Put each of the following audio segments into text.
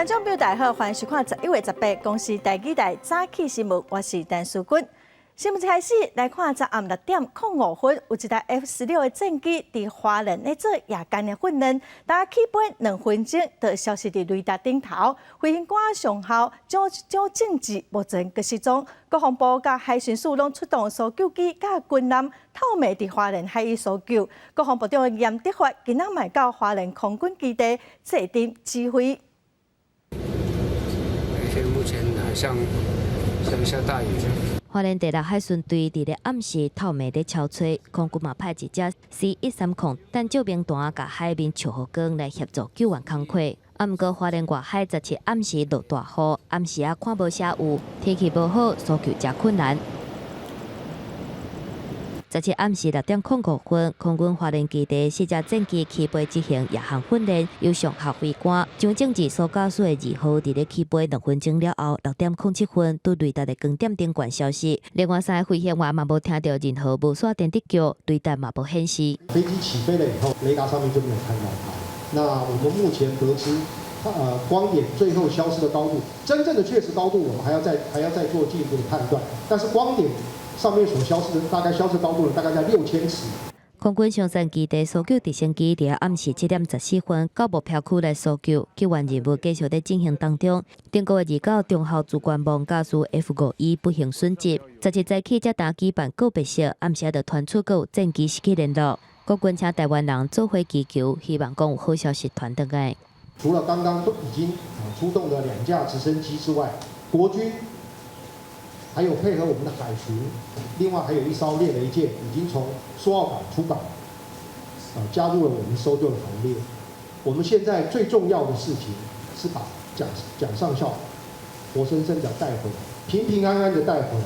觀眾朋友大家好，歡迎收看11月18公視台語台早起新聞，我是陳淑君。新聞一開始來看，昨暗6點05分，有一台 F-16的戰機佇花蓮咧做夜間的訓練，當起飛2分鐘就消失佇雷達頂頭。飛行官上校蔣蔣正志目前閣失蹤，國防部佮海巡署攏出動搜救機佮軍艦透暝佇花蓮海域搜救。國防部長嚴德發今仔嘛到花蓮空軍基地坐鎮指揮。目前還像像下大雨。花蓮第六海巡隊佇咧暗時透暝咧搜揣，空軍嘛派一隻 C-130等照明彈佮海面笑雨光來協助救援工課。啊，毋過花蓮外海17暗時落大雨，暗時仔看無啥有，天氣無好，搜救誠困難。17暗時6點05分，空軍花蓮基地四隻戰機起飛執行夜航訓練，由上校飛官張正志所駕駛的二號佇咧起飛2分鐘了後，6點07分，佇雷達的光點頂懸消失。另外三個飛行員嘛無聽著任何無線電的叫，雷達嘛無顯示。飛機起飛了以後，雷達上面就沒有看到它。那我們目前得知，光點最後消失的高度，真正的確實高度，我們還要再做進一步的判斷。但是光點上面所消失的大概消失高度呢，大概在6000尺。空軍松山基地搜救直升機佇暗時7點14分到目標區來搜救，救援任務繼續咧進行當中。頂個月29，中校朱冠望駕駛 F-5E 不幸殉職。17早起才當舉辦告別式，暗時就傳出閣有戰機失去聯絡。國軍請台灣人做伙祈求，希望講有好消息傳轉來。除了剛剛都已經出動的兩架直升機之外，國軍還有配合我們的海巡，另外還有一艘獵雷艦已經從蘇澳港出港，加入了我們搜救的行列。我們現在最重要的事情是把蔣蔣上校活生生的帶回來，平平安安的帶回來。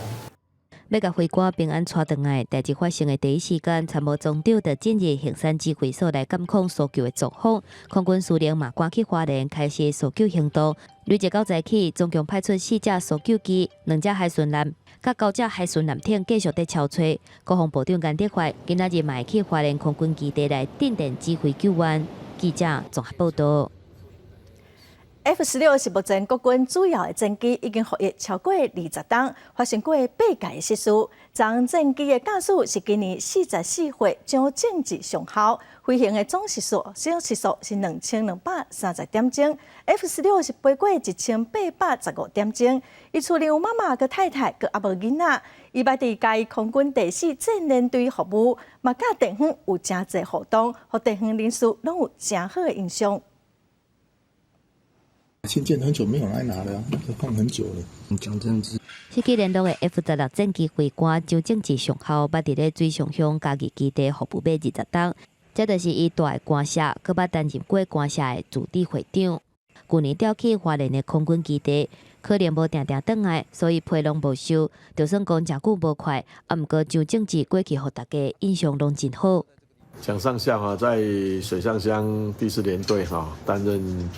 欲共飛官平安帶轉來，代誌發生的第一時間，參謀總長就進入衡山指揮所來監控搜救的狀況。空軍司令嘛趕去花蓮開始搜救行動。累計到早起，總共派出四架搜救機、兩隻海巡艦、佮九隻海巡艦艇繼續佇搜揣。國防部長顏德發今仔日嘛會去花蓮空軍基地來鎮定指揮救援。記者綜合報道。 F-16是目前國軍主要的戰機，已經服役超過20冬，發生過八屆失事。這戰機的駕駛是今年44歲張正志上校，飛行的總時數總時數是2230點鐘。F-16是飛過1815點鐘。伊厝裡有媽媽佮太太閣猶無囡仔。伊捌佇嘉義空軍第四戰聯隊服務，嘛佮地方有誠濟互動，予地方人士攏有誠好的印象。信件很久沒有來拿了，那個放很久了。蔣正志。失去聯絡的 F-16戰機飛官張正志上校，捌佇咧水上鄉嘉義基地服務欲20冬，這就是伊蹛的官舍，閣捌擔任過官舍的助理會長。舊年調去花蓮的空軍基地，可能無定定轉來，所以批攏無收。就算講誠久無快，啊，毋過張正志過去予大家印象攏真好。蔣上校哈在水上鄉第四聯隊哈擔任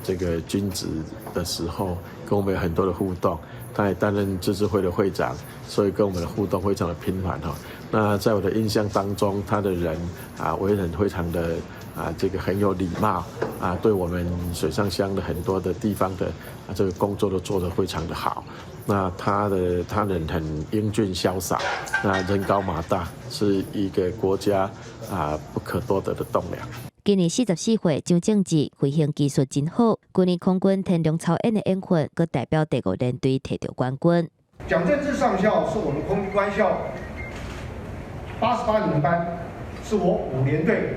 這個軍職的時候，跟我們有很多的互動。他也擔任自治會的會長，所以跟我們的互動非常的頻繁哈。那在我的印象當中，他的人啊為人非常的啊這個很有禮貌啊，對我們水上鄉的很多的地方的啊這個工作都做得非常的好。那他人很英俊瀟灑，那人高馬大，是一個國家啊不可多得的棟梁。今年44歲，張正志飛行技術真好。去年空軍天龍操演的演訓，閣代表第五聯隊提著冠軍。蔣正志上校是我們空軍官校88年班，是我五聯隊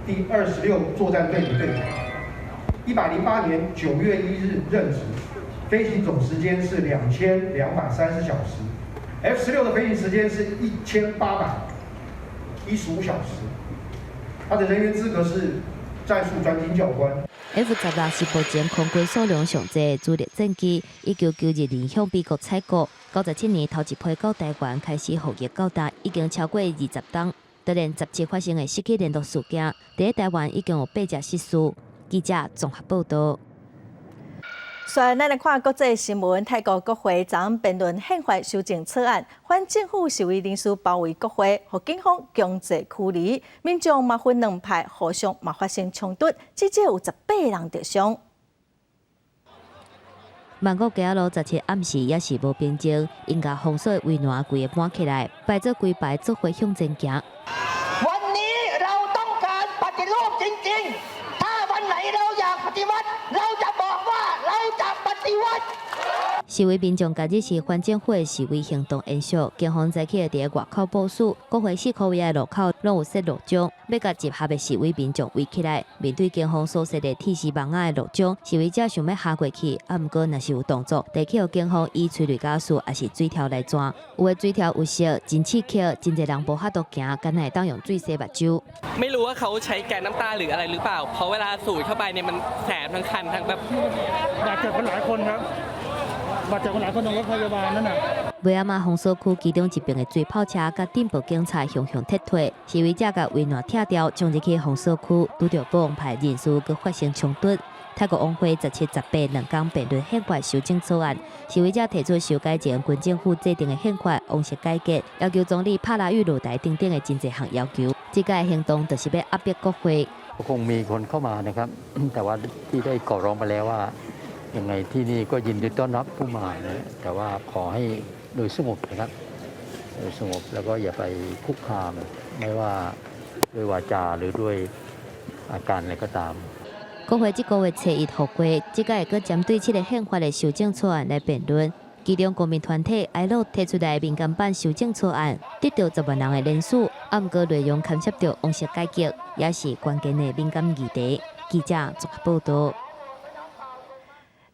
第26作戰隊的隊長。108年9月1日任職，飛行總時間是2230小時。F-16的飛行時間是1815小時。他的人員資格是戰術專精教官。 F-16是目前空軍數量上濟的主力戰機，1992年向美國採購，97年頭一批到台灣開始服役到今，已經超過20冬。當然，17發生的失去聯絡事件，佇台灣已經有八隻失事。記者綜合報道。所以，咱來看國際新聞。泰國國會昨昏辯論憲法修正草案，反政府示威人士包圍國會，予警方強制驅離，民眾嘛分兩派互相嘛發生衝突，至少有18人著傷。曼谷街仔路17暗時也是無平靜，𪜶共封鎖的圍欄規个搬起來，排做規排做伙向前行。 วันนี้เราต้องการปฏิรูปจริงๆ ถ้าวันไหนเราอยากปฏิวัติ เราจะบอกว่าเราจะปฏิวัติ 示威民眾今日是反政府的示威行動延續，警方早起佇外口部署，國會四箍圍的路口攏有設路障，欲共集合的示威民眾圍起來。面對警方所設的鐵絲網仔的路障，示威者想欲跨過去，啊，毋過若是有動作，就去予警方以催淚ガス抑是水柱來彈。有的水柱有色，真刺激，真濟人無法度行，干焦會當用水洗目睭。 ไม่รู้ว่าเขาใช้แก๊สน้ำตาหรืออะไรหรือเปล่า เพราะเวลาสูดเข้าไปเนี่ยมันแสบทั้งคันทั้งแบบ บาดเจ็บกันหลายคนครับบาดเจ็บกันหลายคนตรงรถพยาบาลนั่นน่ะ 尾仔嘛，封鎖區其中一爿的水炮車佮鎮暴警察雄雄撤退，示威者共圍欄拆掉，衝入去封鎖區，拄著保皇派人士閣發生衝突。泰國王會17、18兩工辯論憲法修正草案，示威者提出修改前軍政府制定的憲法、王室改革，要求總理帕拉育落台等等的真濟項要求。這個行動就是欲壓迫國會。 คงมีคนเข้ามานะครับ แต่ว่าที่ได้ขอร้องไปแล้วว่ายังไงที่นี่ก็ยินดีต้อนรับผู้มานะแต่ว่าขอให้โดยสงบนะครับโดยสงบแล้วก็อย่าไปคุกคาม ไม่ว่าด้วยวาจาหรือด้วยอาการอะไรก็ตาม 國會這個月初一復會，這擺會閣針對這个憲法的修正草案來辯論。其中公民團體哀樂提出來民間版修正草案，得到10萬人的聯署，啊，毋過內容牽涉著王室改革，也是關鍵的敏感議題。記者綜合報道。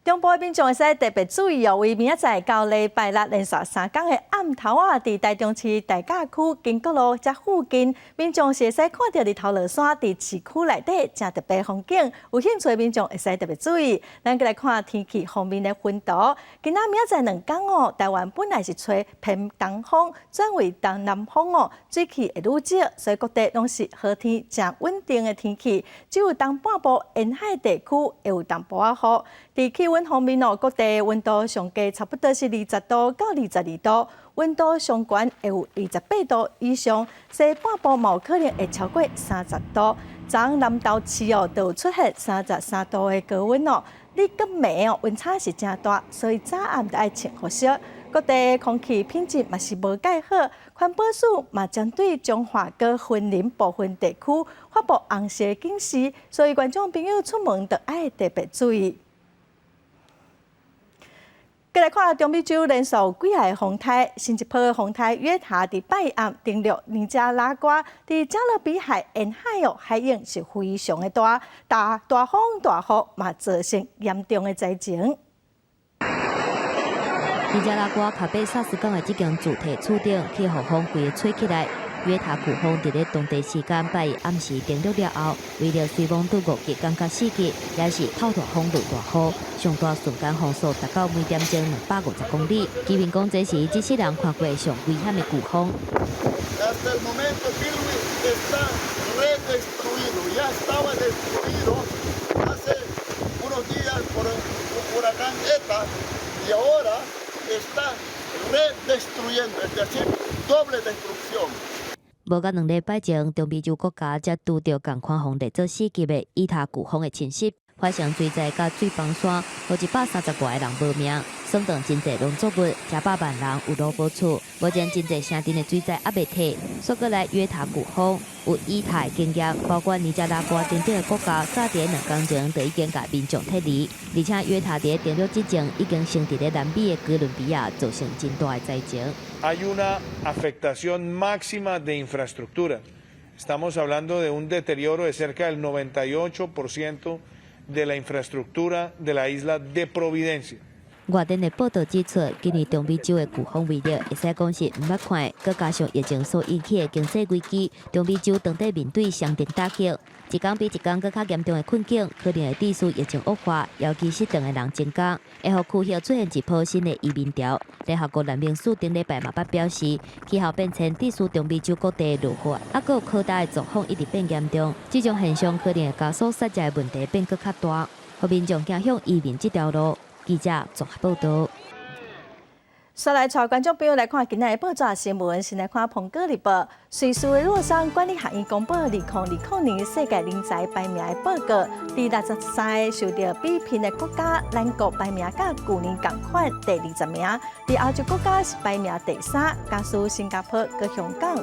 中部的民眾會使特別注意哦，為明仔載到禮拜六連續3工的暗頭仔，佇台中市大甲區經國路遮附近，民眾是會使看著日頭落山，佇市區內底誠特別風景。有興趣的民眾會使特別注意。咱閣來看天氣方面的分圖。今仔明仔載兩工哦，台灣本來是吹偏東風，轉為東南風哦，水汽會愈少，所以各地攏是好天，誠穩定的天氣。只有東半部沿海地區會有淡薄仔雨。佇氣溫方面哦，各地溫度上低差不多是20度到22度，溫度上懸會有28度以上，西半部嘛有可能會超過30度。昨昏南投市哦，就有出現33度的高溫哦。日佮暝哦，溫差是誠大，所以早暗著愛穿厚衫。各地空氣品質嘛是無蓋好，環保署嘛針對彰化佮雲林部分地區發布紅色警示，所以觀眾朋友出門著愛特別注意。閣來看中美洲連續幾下風颱，新一波風颱約塔佇拜一暗登陸尼加拉瓜，佇加勒比海沿海哦，海湧是非常的大，大大風大雨嘛造成嚴重的災情。尼加拉瓜卡貝薩斯港的這間主體厝頂去予風規个吹起來，約塔颶風佇咧當地時間拜一暗時登陸了後，威力雖罔到5級，感覺4級，也是透大風落大雨，上大瞬間風速達到每點鐘250公里。居民講這是這世人看過上危險的颶風。 Hasta el momento Bilwi está redestruido, ya estaba destruido hace unos días por el huracán Eta y ahora está redestruyendo, es decir, doble destrucción. 無到2禮拜前，中美洲國家才拄著仝款風力做4級的伊塔颶風的侵襲，發生水災佮水崩山，予130外个人無命，損斷真濟農作物，成百萬人有路無厝。目前真濟城鎮的水災猶未退，煞閣來約塔颶風有伊塔的經驗，包括尼加拉瓜等等的國家，早佇2工前就已經共民眾撤離，而且約塔佇登陸之前，已經先佇咧南美的哥倫比亞造成真大的災情。 Hay una afectación máxima de infraestructura. Estamos hablando de un deterioro de cerca del 98% de la infraestructura de la isla de Providencia. 外電的報道指出，今年中美洲的颶風威力會使講是毋捌看的，閣加上疫情所引起的經濟危機，中美洲當地面對雙重打擊，一工比一工閣較嚴重的困境，可能會致使疫情惡化，尤其失當的人增加，會予區域出現一波新的移民潮。聯合國難民署頂禮拜嘛捌表示，氣候變遷致使中美洲各地落雨，猶閣有擴大的狀況一直變嚴重，這種現象可能會加速實際問題變閣較大，予民眾走向移民這條路。記者綜合報道。煞來帶觀眾朋友來看今仔的報紙新聞，先來看《蘋果日報》。瑞士的洛桑管理學院公布2020年世界人才排名的報告，佇63个受著比拼的國家，咱國排名佮舊年仝款第20名，佇亞洲國家是排名第三，加輸新加坡佮香港。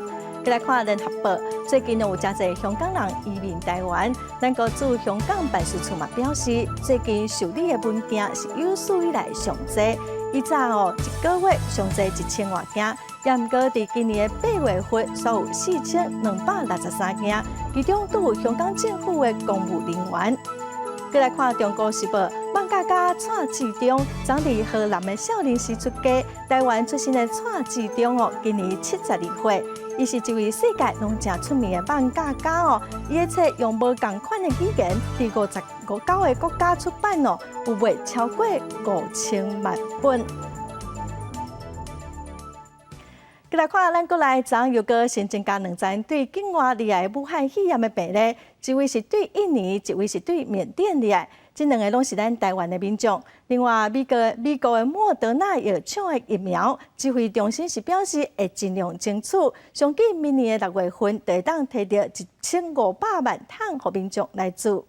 閣來看聯合報，最近有誠濟香港人移民台灣，咱國駐香港辦事處嘛表示，最近受理的文件是有史以來上濟。以早哦，一個月上濟1000外件，也毋過佇今年的8月份，煞有4263件，其中都有香港政府的公務人員。閣來看《中國時報》，漫畫家蔡志忠，昨佇河南的少林寺出家，台灣出身的蔡志忠哦，今年72歲，伊是一位世界攏誠出名的漫畫家哦。伊的冊用無仝款的語言，佇59個國家出版哦，有賣超過5000萬本。閣來看咱國內昨又閣新增加兩例對境外來的武漢肺炎的病例，一位是對印尼，一位是對緬甸來的，這兩个攏是咱台灣的民眾。另外，美國的莫德納藥廠的疫苗指揮中心是表示會盡量爭取，上緊明年的6月份，就會當提著1500萬筒予民眾來注。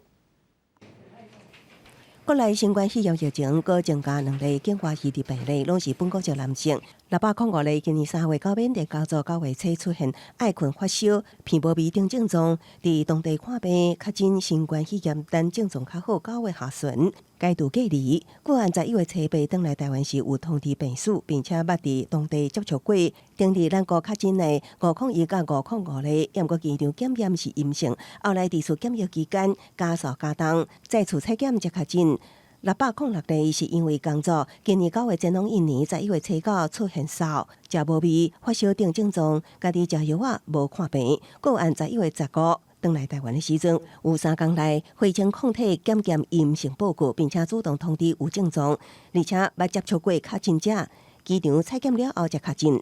國內新冠肺炎疫情閣增加兩例境外移入病例，攏是本國籍男性。605例，今年3月到緬甸工作，9月初出現愛睏發燒、鼻無味等症狀，佇當地看病確診新冠肺炎，但症狀較好，9月下旬解除隔離。個案11月初八轉來台灣時有通知病史，並且捌佇當地接觸過。頂佇咱國確診的501佮505例，毋過機場檢驗是陰性，後來佇厝檢疫期間加數加重，再次採檢才確診。606例是因為工作，今年9月前往印尼，11月初九出現嗽、食無味、發燒等症狀，家己食藥仔無看病。個案11月15轉來台灣的時陣，有3工內血清抗體檢驗陰性報告，並且主動通知有症狀，而且捌接觸過確診者，機場採檢了後才確診。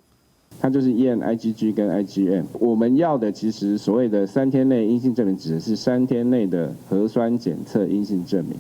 它就是驗 IgG 跟 IgM。我們要的其實所謂的3天內陰性證明，指的是三天內的核酸檢測陰性證明。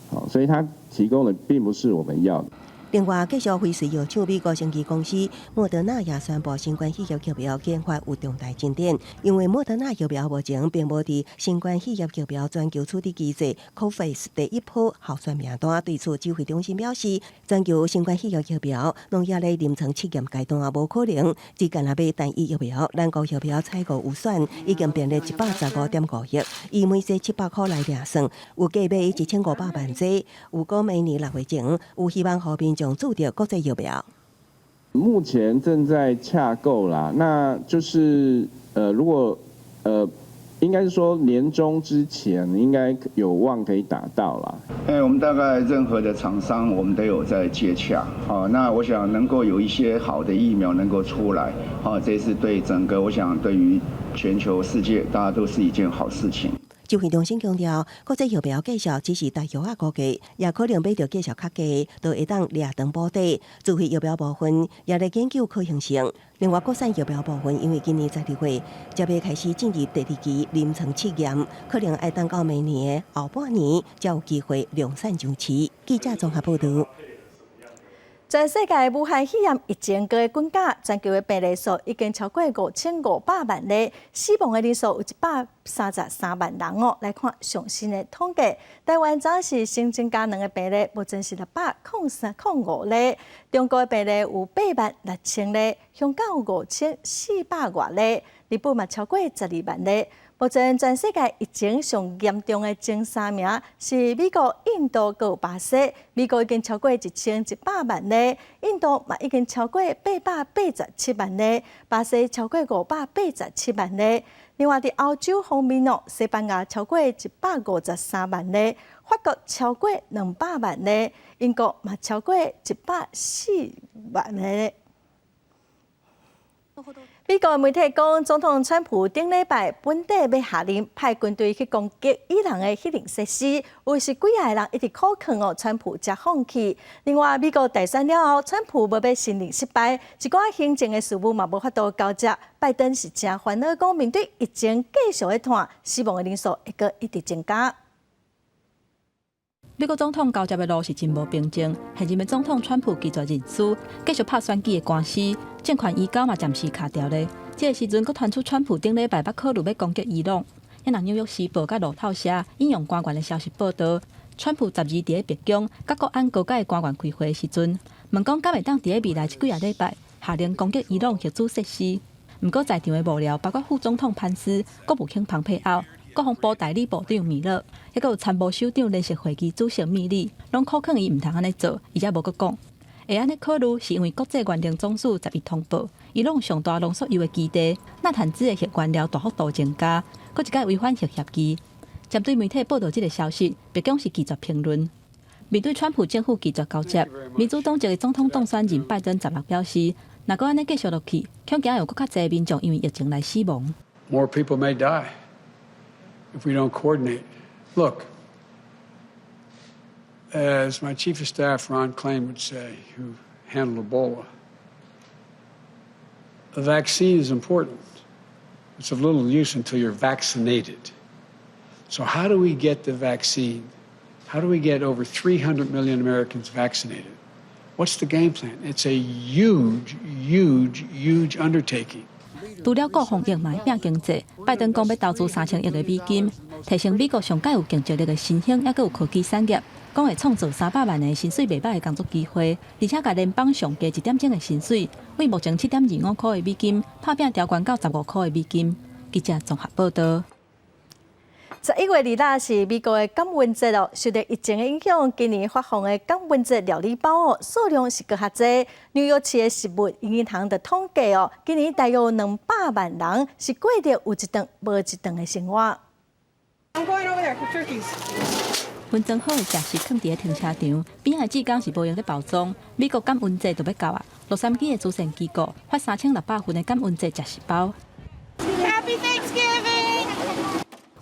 好，所以他提供的並不是我們要的。另外，繼續輝瑞藥廠美國生技公司莫德納也宣布新冠肺炎疫苗研發有重大進展，因為莫德納疫苗目前並無佇新冠肺炎疫苗全球處置機制 COVAX 第一波候選名單。對此，指揮中心表示，全球新冠肺炎疫苗攏猶咧臨床試驗階段，無可能只干焦買單一疫苗。咱國疫苗採購預算已經編列115.5億，以每劑700箍來量算，有計買1500萬劑，預估明年6月前有希望予民眾注著國際疫苗。目前正在洽購啦，那就是如果應該是說年終之前應該有望可以打到啦。哎，我們大概任何的廠商，我們都有在接洽。好，那我想能夠有一些好的疫苗能夠出來，好，這是對整個，我想對於全球世界，大家都是一件好事情。指揮中心強調，國際疫苗價數只是大約仔估計，也可能買著價數較低，都會當掠長補底。自費疫苗部分也咧研究可行性。另外，國產疫苗部分，因為今年12月才欲開始進入第二期臨床試驗，可能愛等到明年的後半年才有機會量產上市。記者綜合報導。全世界武漢肺炎疫情閣咧滾價，全球的病例數已經超過5500萬例，死亡的人數有133萬人哦。來看上新的統計，台灣昨是新增加兩个病例，目前是603.05例。中國的病例有8萬6千例，香港有5400外例，日本嘛超過12萬例。目前全世界疫情上嚴重的前三名是美國、印度閣有巴西。美國已經超過1100萬例，印度嘛已經超過887萬例，巴西超過587萬例。另外，佇歐洲方面哦，西班牙超過153萬例，法國超過200萬例，英國嘛超過104萬例。美國媒體講，總統川普頂禮拜本底欲下令派軍隊去攻擊伊朗的核能設施，有是幾仔个人一直苦勸哦，川普才放棄。另外，美國大選了後，川普無欲承認失敗，一寡行政的事務嘛無法度交接。拜登是誠煩惱，講面對疫情繼續咧拖，死亡的人數會閣一直增加。美國總統交接的路是真無平靜，現任的總統川普拒絕認輸，繼續拍選舉的官司，政權移交嘛暫時卡著咧。這个時陣，閣傳出川普頂禮拜捌考慮欲攻擊伊朗。啊若紐約時報佮路透社引用官員的消息報導，川普十二佇咧白宮佮國安高階官員開會的時陣，問講敢會當佇咧未來這幾仔禮拜下令攻擊伊朗核子設施。毋過在場的幕僚包括副總統潘斯、國務卿龐佩奧、國防部代理部長米勒，抑閣有參謀首長聯席會議主席米利，攏苦勸伊毋通按呢做，伊才無閣講。會按呢考慮，是因為國際原能總署十一通報，伊朗上大濃縮鈾的基地納坦茲的核原料大幅度增加，閣一擺違反核協議。針對媒體報導這个消息，白宮是拒絕評論。面對川普政府拒絕交接，民主黨籍的總統當選人拜登十六表示，若閣按呢繼續落去，恐驚有閣較濟民眾因為疫情來死亡。 More people may die if we don't coordinate. Look, as my chief of staff Ron Klain would say, who handled Ebola, the vaccine is important. It's of little use until you're vaccinated. So how do we get the vaccine? How do we get over 300 million Americans vaccinated? What's the game plan? It's a huge, huge, huge undertaking. 除了顧防疫嘛會拼經濟，拜登講欲投資3000億的美金，提升美國上蓋有競爭力的新興抑閣有科技產業，講會創造300萬个薪水袂䆀的工作機會，而且共聯邦上低一點鐘的薪水，為目前7.25箍的美金，拍拚調懸到15箍的美金。記者綜合報導。 11月2日是美國的感恩節咯，受著疫情的影響，今年發放的感恩節料理包哦數量是閣較濟。紐約市的食物銀行的統計哦，今年大約200萬人是過著有一頓無一頓的生活。分裝好的食食囥佇咧停車場，邊仔的志工是無閒咧包裝。美國感恩節就欲到啊！洛杉磯的慈善機構發3600份的感恩節食食包。 Happy Thanksgiving！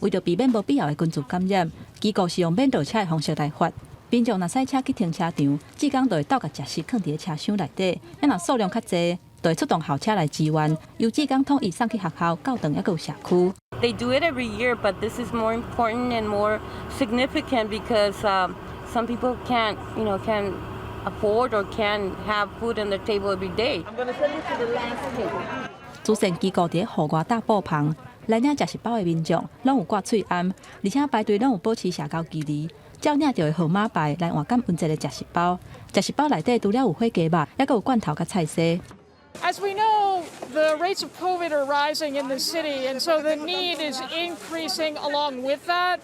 為著避免無必要的群聚感染，機構是用免落車的方式來發。民眾若駛車去停車場，志工就會鬥共食食囥佇咧車廂內底。啊若數量較濟，就會出動校車來支援，由志工統一送去學校、教堂抑閣有社區。 They do it every year, but this is more important and more significant because some people can't afford or can't have food on their table every day. I'm gonna send you to the last table. 慈善機構佇咧戶外搭布棚，來領食食包的民眾攏有掛喙罨，而且排隊攏有保持社交距離。照領著的號碼牌來換感恩節的食食包，食食包內底除了有火雞肉，抑閣有罐頭佮菜沙。 As we know, the rates of COVID are rising in the city, and so the need is increasing along with that.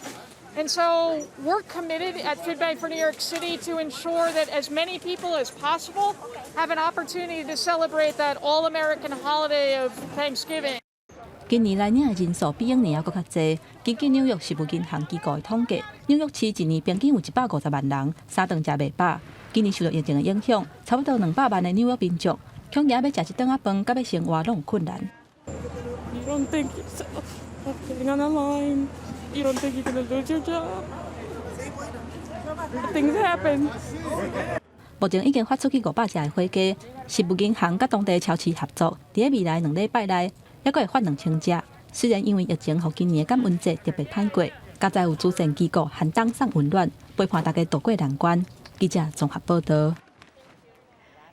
And so we're committed at Food Bank for New York City to ensure that as many people as possible have an opportunity to celebrate that all American holiday of Thanksgiving. 今年來領的人數比往年猶閣較濟。根據紐約食物銀行機構的統計，紐約市一年平均有150萬人三頓食袂飽。今年受著疫情的影響，差不多200萬的紐約民眾，恐驚欲食一頓仔飯，佮欲生活攏有困難。 You don't think yourself of getting on the line. You don't think you're gonna lose your job. But things happen. 目前已經發出去500隻的火雞，食物銀行佮當地超市合作，佇咧未來2禮拜內，猶閣會發2000隻。雖然因為疫情，予今年的感恩節特別歹過，佳哉有慈善機構寒冬送溫暖，陪伴大家渡過難關。記者綜合報導。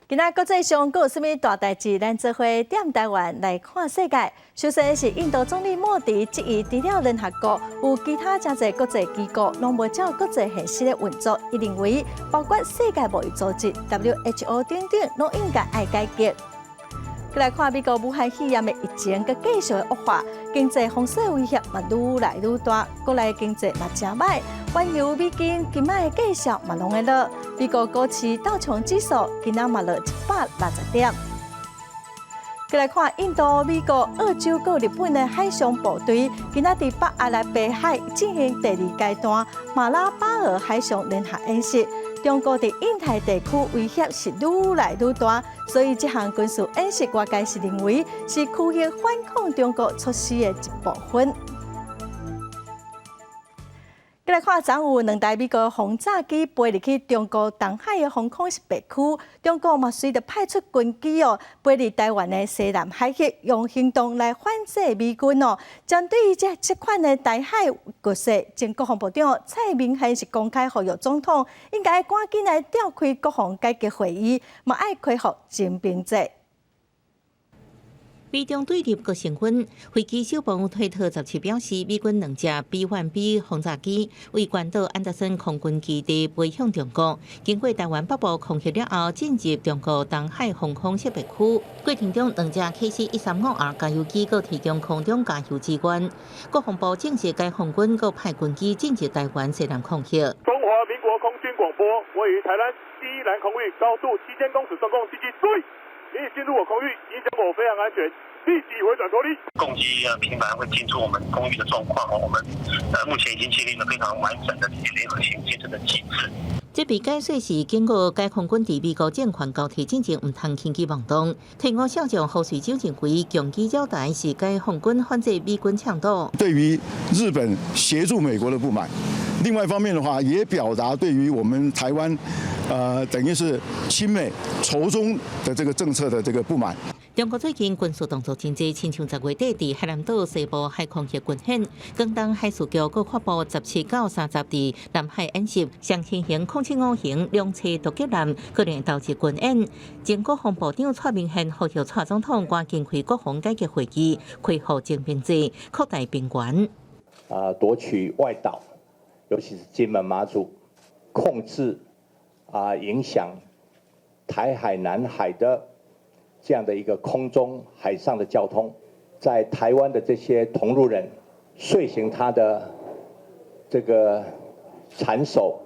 今仔國際上閣有啥物大代誌？咱做伙踮台灣來看世界。首先是印度總理莫迪質疑，除了聯合國，有其他誠濟國際機構攏無照國際現實的運作。伊認為，包括世界貿易組織 WHO 等等，攏應該愛改革。閣來看美國武漢肺炎的疫情，閣繼續惡化，經濟風險威脅嘛愈來愈大，國內經濟嘛誠䆀，原油美金今擺的價數嘛攏會落，美國股市道瓊指數今仔嘛落160點。閣來看印度、美國、澳洲、閣日本的海上部隊，今仔佇北阿拉伯海進行第二階段馬拉巴爾海上聯合演習。中國佇印太地區威脅是愈來愈大，所以這項軍事演習，外界是認為是區域反抗中國措施的一部分。閣來來看，昨有兩台美國轟炸機飛入去中國東海的防空識別區，中國嘛隨著派出軍機哦，飛入台灣的西南海域，用行動來反制美軍哦。針對這款的台海局勢，前國防部長蔡明憲是公開呼籲總統應該趕緊來召開國防改革會議，嘛愛恢復徵兵制。美中對立閣升溫，飛機小報推特17表示，美軍兩架 B-1B 轟炸機為關島安德森空軍基地飛向中國，經過台灣北部空域了後，進入中國東海防空識別區。過程中，兩架 KC-135R 加油機閣提供空中加油支援。國防部證實，解放軍閣派軍機進入台灣西南空域。中華民國空軍廣播，位於台灣西南空域，高度7000公尺上空，機機注意，你已進入我空域，影響我飛行安全，立即回轉脫離。共機頻繁會進出我們空域的狀況，我們目前已經建立了非常完整的聯合行政的機制。這被解說是經過解放軍佇美國政權交替進前，毋通輕舉妄動。退伍少將胡瑞洲認為，共機擾台是解放軍反制美軍倡導。對於日本協助美國的不滿，另外一方面的話，也表達對於我們台灣，等於是親美仇中的這個政策的這個不滿。中國最近軍事動作真濟，親像10月底佇海南島西部海空域軍演，廣東海事局閣發布17到30佇南海演習，雙輕型075型兩棲突擊艦可能導致軍演。前國防部長蔡明憲呼籲蔡總統趕緊開國防改革會議，恢復徵兵制，擴大兵源。啊，奪取外島，尤其是金門、馬祖，控制影響台海、南海的這樣的一個空中、海上的交通，在台灣的這些同路人遂行他的這個殘守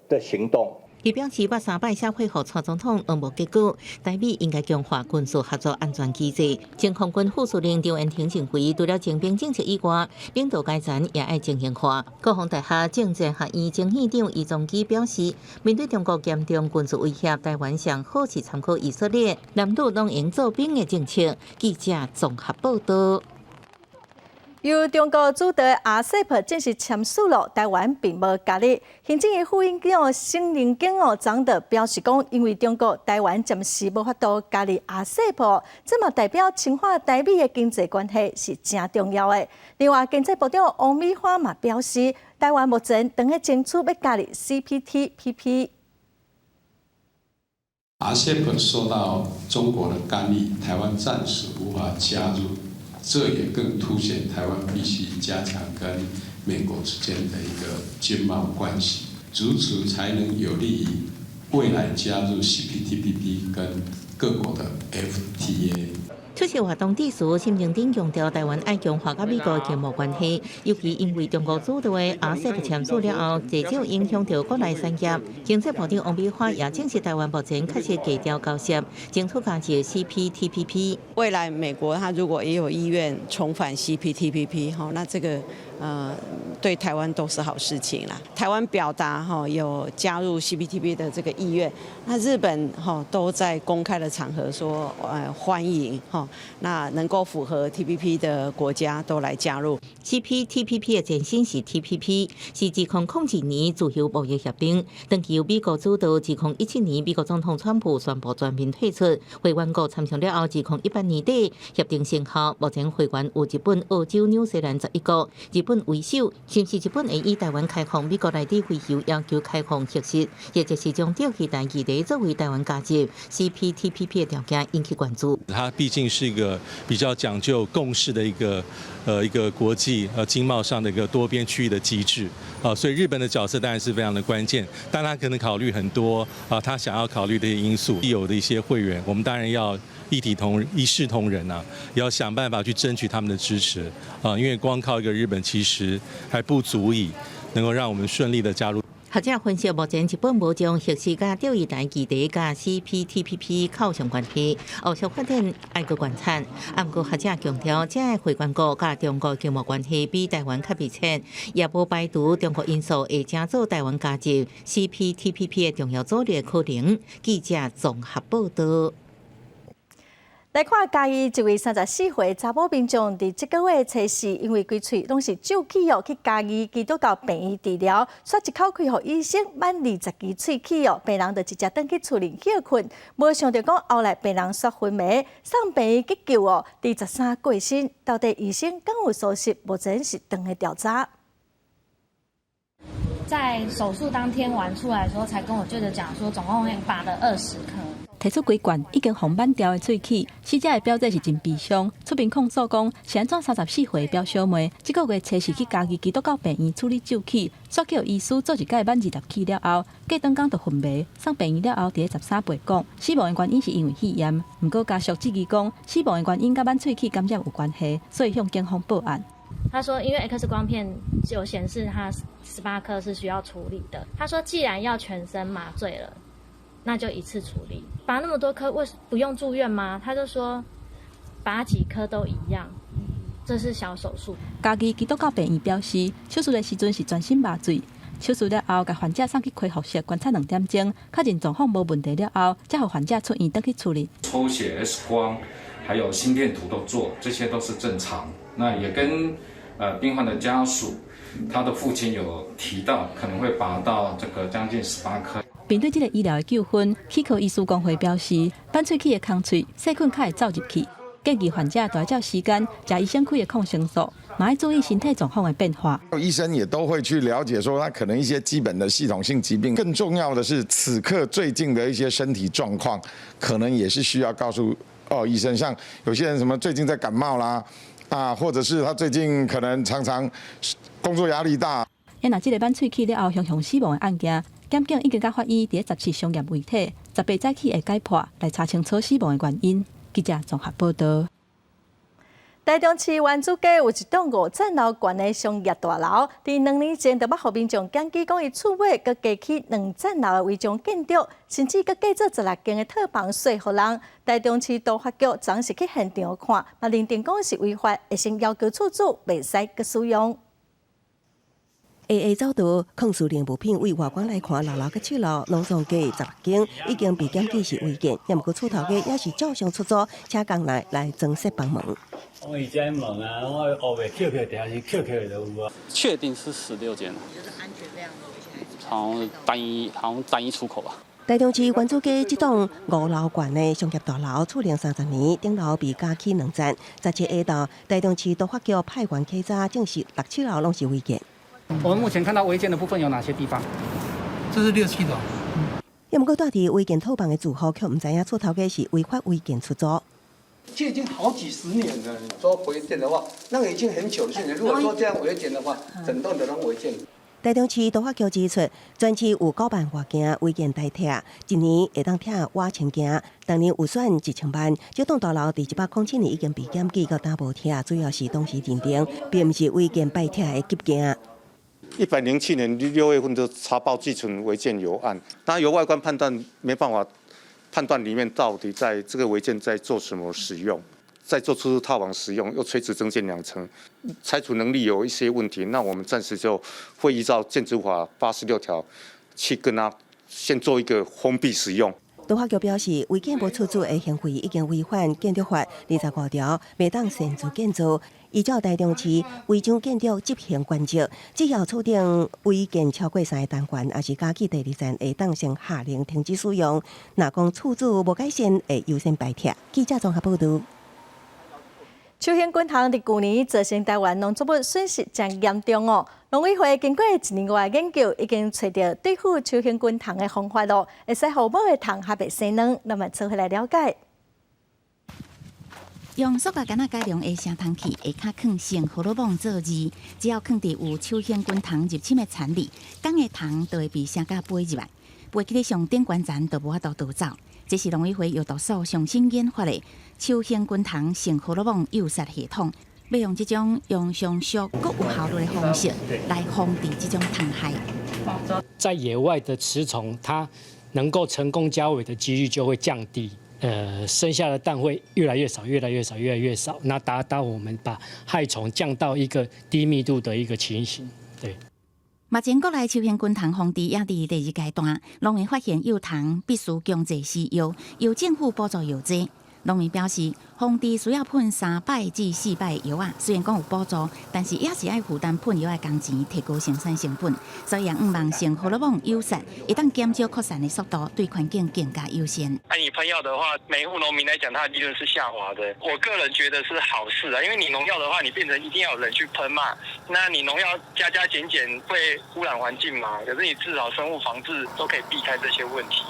的行動。伊表示，捌三擺寫批予蔡總統，攏無結果。台美應該強化軍事合作安全機制。前空軍副司令張延廷認為，除了徵兵政策以外，領導階層也愛精英化。國防大學政戰學院前院長余宗基表示，面對中國嚴重軍事威脅，台灣上好是參考以色列，男女攏用做兵的政策。記者綜合報道。由中國主導的 RCEP 正式簽署了，台灣並無加入。行政院副院長沈榮津哦，昨就表示講，因為中國台灣暫時無法度加入 RCEP，這嘛代表深化台美的經濟關係是誠重要的。另外，經濟部長王美花嘛表示，台灣目前正咧爭取欲加入 CPTPP。 RCEP 受到中國的干預，台灣暫時無法加入。這也更凸顯台灣必須加強跟美國之間的一個經貿關係，如此才能有利於未來加入 CPTPP 跟各國的 FTA。出席活動致辭，沈榮津強調，台灣愛強化佮美國經貿關係，尤其因為中國主導的 RCEP 簽署了後，濟少影響著國內產業。經濟部長王美花也證實，台灣目前確實低調交涉，爭取加入 CPTPP。未來美國他如果也有意願重返 CPTPP，哈，那這個對台灣都是好事情啦。台灣表達哈有加入 CPTPP 的這個意願，那日本哈都在公開的場合說歡迎哈。那能夠符合 TPP 的國家都來加入。 CPTPP 的前身是 TPP，是2002年自由貿易協定，長期由美國主導。2017年，美國總統川普宣布全面退出，會員國參詳了後，2018年底協定生效。目前會員有日本、澳洲、紐西蘭11國，日本為首，是毋是日本會以台灣開放美國來台飛遊要求開放核實，或者是將釣魚台議題作為台灣加入 CPTPP 的條件引起關注。它畢竟是一個比較講究共識的一個國際經貿上的一個多邊區域的機制啊，所以日本的角色當然是非常的關鍵，但他可能考慮很多啊，他想要考慮的一些因素，有的一些會員，我們當然要一視同仁啊，要想辦法去爭取他們的支持啊，因為光靠一個日本其實還不足以能夠讓我們順利的加入。學者分析，目前日本無將核食佮釣魚台議題佮 CPTPP 扣上關係，後續發展愛閣觀察。啊，毋過學者強調，這个會員國佮中國經貿關係比台灣較密切，也無排除中國因素會成做台灣加入 CPTPP 的重要阻力可能。記者綜合報道。來看嘉義一位34歲查某民眾，佇這個月初四，因為規喙攏是蛀齒哦，去嘉義基督教病院治療，煞一口氣予醫生剋20支喙齒哦，病人就直接轉去厝裡歇睏，無想著講後來病人煞昏迷，送病院急救哦，佇13過身，到底醫生敢有疏失？目前是轉咧調查。在手術當天完出來的時候，才跟我舅舅講說，總共拔了20顆。提出幾罐已經予剋掉的喙齒，死者的表姐是真悲傷，出面控訴講是按怎34歲的表小妹，這個月初四去嘉義基督教病院處理蛀齒，煞叫醫師做一改剋20齒了後，過當工就昏迷，送病院了後，佇咧13背講死亡的原因是因為肺炎，毋過家屬質疑講死亡的原因佮剋喙齒感染有關係，所以向警方報案。他說，因為 X 光片有顯示他18顆是需要處理的。他說，既然要全身麻醉了，那就一次處理。拔那麼多顆，為不用住院嗎？他就說，拔幾顆都一樣，這是小手術。嘉義基督教病院表示，手術的時陣是全身麻醉，手術了後，共患者送去恢復室觀察2點鐘，確認狀況無問題了後，才予患者出院轉去厝裡。抽血、X 光，還有心電圖都做，這些都是正常。那也跟病患的家屬，他的父親有提到可能會拔到這個將近18顆。面對這個醫療的糾紛，齒科醫師公會表示，剋喙齒的空喙細菌較會走入去，建議患者著愛照時間食醫生開的抗生素，嘛愛注意身體狀況的變化。醫生也都會去了解，說他可能一些基本的系統性疾病，更重要的是此刻最近的一些身體狀況，可能也是需要告訴哦醫生，像有些人什麼最近在感冒啦，啊，或者是他最近可能常常工作壓力大。啊，若這個剋喙齒了後雄雄死亡的案件，檢警已經共法醫佇咧17相驗遺體，18早起會解剖來查清楚死亡的原因。記者綜合報道。台中市原子街有一棟五層樓懸的商業大樓，佇2年前就捌予民眾檢舉講，伊厝尾閣加起兩層樓的違章建築，甚至閣加做16間的套房稅予人。台中市都發局昨是去現場看，嘛認定講是違法，會先要求厝主袂使閣使用。下下走道，囥私人物品，對外觀來看，六樓佮七樓攏總計16間，已經被檢舉是違建，也毋過厝頭家也是照常出租，請工人來裝飾房門。我以前門啊，我學袂扣扣，定是扣扣就有啊。確定是16間。好像單一，好像單一出口吧。台中市原子街這棟五樓懸的商業大樓，厝齡30年，頂樓被加起兩層。17下晝，台中市都發局派員稽查，證實六七樓攏是違建。我們目前看到違建的部分有哪些地方？這是六七樓。也毋過，住佇違建套房的住戶卻毋知影厝頭家是違法違建出租。這已經好幾十年了，你說違建的話，那個已經很久了。如果說這樣違建的話，整棟的都違建。台中市都發局指出，全市有9萬外間違建待拆，一年會當拆倚千間，逐年預算1000萬。這棟大樓佇107年已經被檢舉到今無拆，主要是當時認定，並毋是違建拜拆的急件。 107年6月份就查報寄存違建有案，當然由外觀判斷沒辦法判斷裡面到底在這個違建在做什麼使用，在做出租套房使用，又垂直增建2層，拆除能力有一些問題，那我們暫時就會依照建築法86條去跟他先做一個封閉使用。都發局表示，違建無厝主的行為已經違反建築法25條，袂當擅自建造。依照台中市違章建築執行原則，只要厝頂違建超過三個單元，抑是加起第二層，會當先下令停止使用。若講厝主無改善，會優先排拆。記者綜合報導。秋興滾蟲佇舊年造成台灣農作物損失誠嚴重哦。農委會經過一年外研究，已經揣著對付秋興滾蟲的方法咯，會使予母的蟲較袂生卵。咱們做伙來了解。用塑膠桿仔改良的聲蟲器，下跤囥性荷爾蒙做餌，只要囥佇有秋興滾蟲入侵的田裡，公的蟲就會被聲甲飛入來，飛去咧上頂懸層就無法度逃走。這是農委會藥毒所上新研發的秋興滾蟲性荷爾蒙誘殺系統，欲用這種用上俗閣有效率的方式來防治這種蟲害。在野外的雌蟲，它能夠成功交尾的幾率就會降低。生下的蛋會越來越少，越來越少，越來越少。那達到我們把害蟲降到一個低密度的一個情形，對。目前國內秋興滾蟲防治也佇第二階段，農民發現幼蟲必須強制施藥，由政府補助藥劑。農民表示，防治需要噴3擺至4擺藥仔，雖然講有補助，但是也是愛負擔噴藥的工錢，提高生產成本。所以也向望生荷爾蒙誘殺，會當減少擴散的速度，對環境更加友善。那你噴藥的話，每戶農民來講，他的利潤是下滑的。我個人覺得是好事啊，因為你農藥的話，你變成一定要有人去噴嘛。那你農藥加加減減會污染環境嘛？可是你至少生物防治都可以避開這些問題。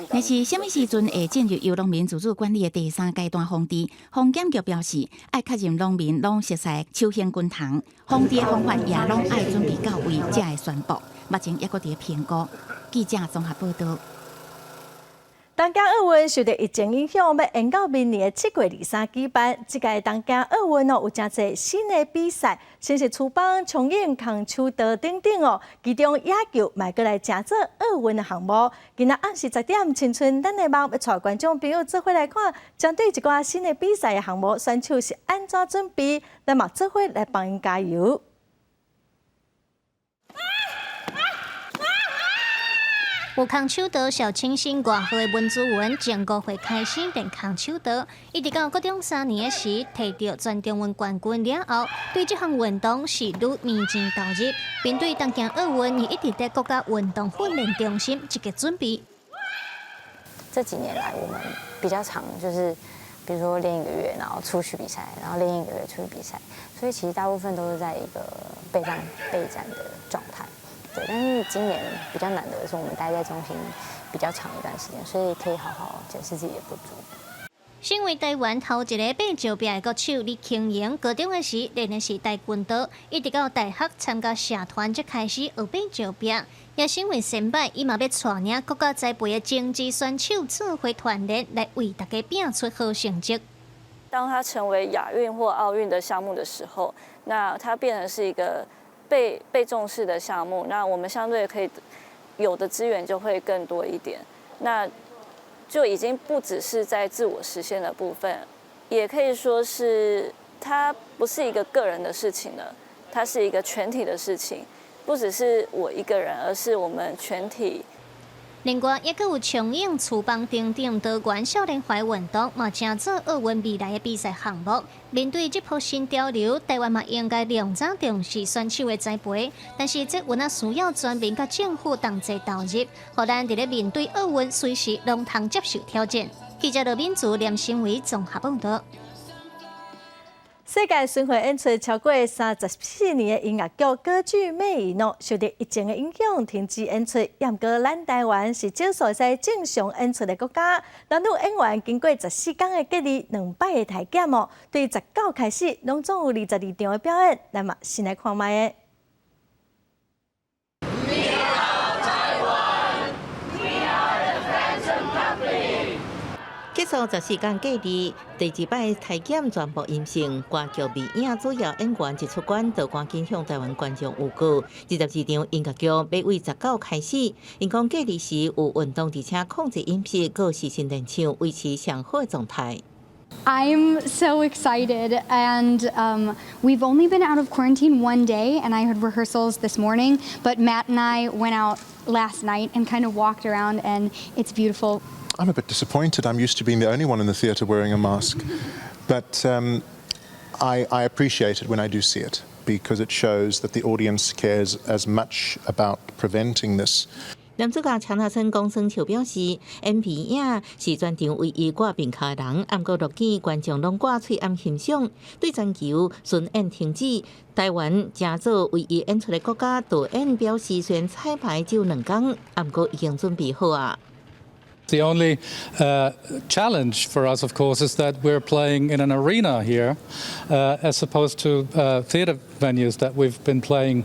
但是，啥物時陣會進入由農民自主管理的第三階段防治？防檢局表示，愛確認農民攏熟悉秋行軍蟲防治的方法，也攏愛準備到位，才會宣布。目前猶閣佇評估。記者綜合報道。東京奧運受著疫情影響，欲延到明年的7月23舉辦。這屆東京奧運哦，有誠濟新的比賽，像是廚房、衝湧、空手道等等哦。其中野球嘛閣來成做奧運的項目。今仔暗時10點，青春咱的夢欲帶觀眾朋友做伙來看，針對一寡新的比賽的項目，選手是按怎準備？咱嘛做伙來幫𪜶加油。有空手道小清新外號的文姿雲，從5歲開始練空手道，一直到國中3年時，提著全中運冠軍了後，對這項運動是愈迷真投入。面對東京奧運，伊一直佇國家運動訓練中心積極準備。這幾年來，我們比較常就是，比如說練一個月，然後出去比賽，然後練一個月出去比賽，所以其實大部分都是在一個備戰備戰的狀態。對，但是今年比較難得的是，我們待在中心比較長一段時間，所以可以好好檢視自己的不足。身為台灣頭一个爬石壁的國手李慶瑩，高中的時練的是跆拳道，一直到大學參加社團才開始學爬石壁。也身為先輩，伊嘛欲帶領國家栽培的精緻選手做伙團練，來為大家拼出好成績。當他成為亞運或奧運的項目的時候，那他變成是一個被重視的項目，那我們相對可以有的資源就會更多一點。那就已經不只是在自我實現的部分，也可以說是它不是一個個人的事情了，它是一個全體的事情，不只是我一個人，而是我們全體。另外，猶閣有衝湧、廚房等等多元少年化運動，嘛成做奧運未來的比賽項目。面對這波新潮流，台灣嘛應該量早重視選手的栽培。但是這有若需要全民佮政府同齊投入，予咱佇咧面對奧運隨時攏通接受挑戰。記者羅敏竹、連新偉綜合報道。世界巡迴演出超過34年的音樂劇《歌劇魅影》受著疫情的影響，停止演出。毋過咱台灣是少數會使正常演出的國家。男女演員經過14工的隔離，2擺的體檢哦，對19開始，攏總有22場的表演。咱嘛先來看覓个。 We are Taiwan. We are the Phantom Company. 結束14工隔離，第二擺體檢全部陰性。歌劇魅影主要演員一出關，就趕緊向台灣觀眾預告。22場音樂劇欲對19開始，𪜶講隔離時有運動，而且控制飲食，閣時時練唱，維持上好的狀態。 I'm so excited, and we've only been out of quarantine one day, and I had rehearsals this morning. But Matt and I went out last night and kind of walked around, and it's beautiful. I'm a bit disappointed. I'm used to being the only one in the theatre wearing a mask. But I appreciate it when I do see it because it shows that the audience cares as much about preventing this. 男主角強納森龔生笑表示，演魅影是全場唯一掛面罩的人，毋過樂見觀眾攏掛喙罨欣賞，對全球巡演停止，台灣成做唯一演出的國家，導演表示雖然彩排只有2工，毋過已經準備好啊。 The only challenge for us, of course, is that we're playing in an arena here, as opposed to theatre venues that we've been playing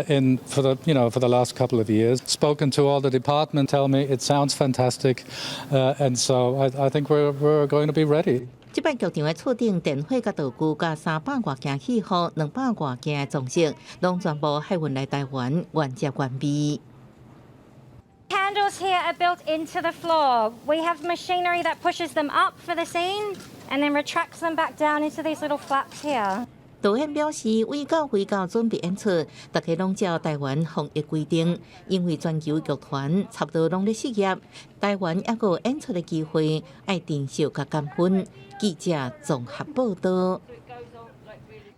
in for the you know for the last couple of years. Spoken to all the department, tell me it sounds fantastic, and so I think we're going to be ready. 這擺劇場的厝頂電火佮道具，佮300外件戲服、200外件的裝飾，攏全部海運來台灣，原汁原味。 Candles here are built into the floor. We have machinery that pushes them up for the scene and then retracts them back down into these little flaps here. 導演表示，為到飛到準備演出，大家攏照臺灣防疫規定，因為全球劇團差不多攏咧失業，臺灣猶閣有演出的機會，愛珍惜佮感恩。記者綜合報道。